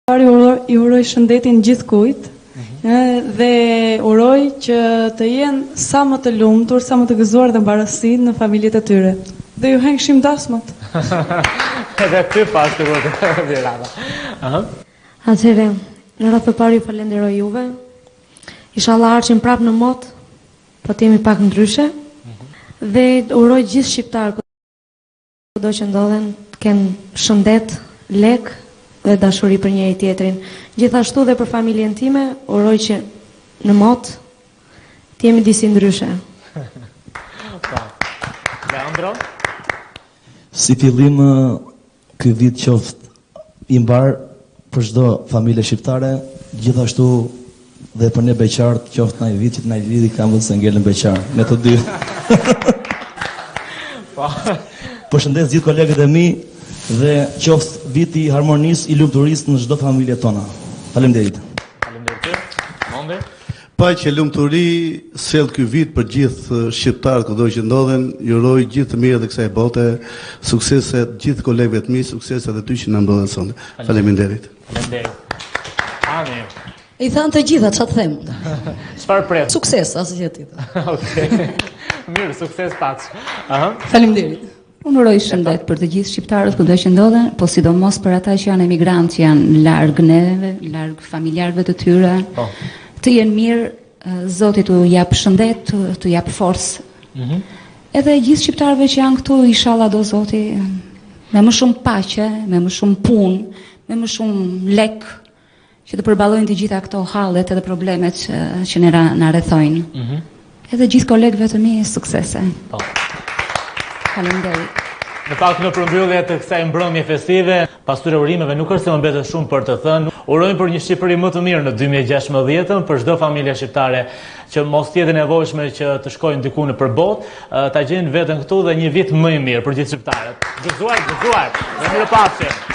Pari uroj, i uroj shëndetin gjithkujt mhm. dhe uroj që të jenë sa më të lumtur, sa më të gëzuar dhe mbarësi në familjet e tyre. Dhe ju hëngshim dasmat. Edhe ty pas të vërtetë Dhirana. Aha. Atëherë, në radhë të parë ju falenderoj juve. Inshallah ardhshim prapë në mot, po të jemi pak ndryshe. Mhm. Dhe uroj gjithë shqiptarët Kudo që ndodhen, të kenë shëndet, lek dhe dashuri për njëri tjetrin. Gjithashtu dhe për familjen time, uroj që në mot të jemi disi ndryshe. Po. Leandro? Si fillim ky vit qoftë i mbarë për çdo familje shqiptare, gjithashtu dhe për ne beqarët qoftë naj vit që të na i lidhi këmbët se ngelëm beqar, ne të dy. Po. Përshëndes gjithë kolegët e mi dhe qoftë viti i harmonisë, i lumturisë në çdo familje tona. Faleminderit. Faleminderit. Mondi. Paqe lumturi sjelltë ky vit për gjithë shqiptarët kudo që ndodhen, ju uroj gjithë të mirat e kësaj bote, suksese të gjithë kolegëve të mi, suksese edhe ty që na mblodhe sonte. Faleminderit. Faleminderit. Ani. I thanë të gjitha, ça të them. Çfarë pret? Sukses, asgjë tjetër. Okej. Mirë, sukses paç. Aha. Faleminderit. Unë uroj shëndet për të gjithë shqiptarët kudo që ndodhen, po sidomos për ata që janë emigrantë, që janë larg neve, larg familjarëve të tyre. Po. Të jenë mirë, Zoti t'u jap shëndet, t'u jap forcë. Mm -hmm. Edhe gjithë shqiptarëve që janë këtu, inshallah do Zoti me më shumë paqe, me më shumë punë, me më shumë lek, që të përballojnë të gjitha këto hallet edhe problemet që, që ne na rrethojnë. Mm -hmm. Edhe gjithë kolegëve të mi suksese. Po. Faleminderit. Në fakt në përmbyllje të kësaj mbrëmje festive, pas këtyre urimeve nuk është se më mbetet shumë për të thënë. Urojmë për një Shqipëri më të mirë në 2016-ën, për çdo familje shqiptare që mos të jetë e nevojshme që të shkojnë diku nëpër botë, ta gjejnë veten këtu dhe një vit më i mirë për gjithë shqiptarët. Gëzuar, gëzuar. Dhe mirupafshim.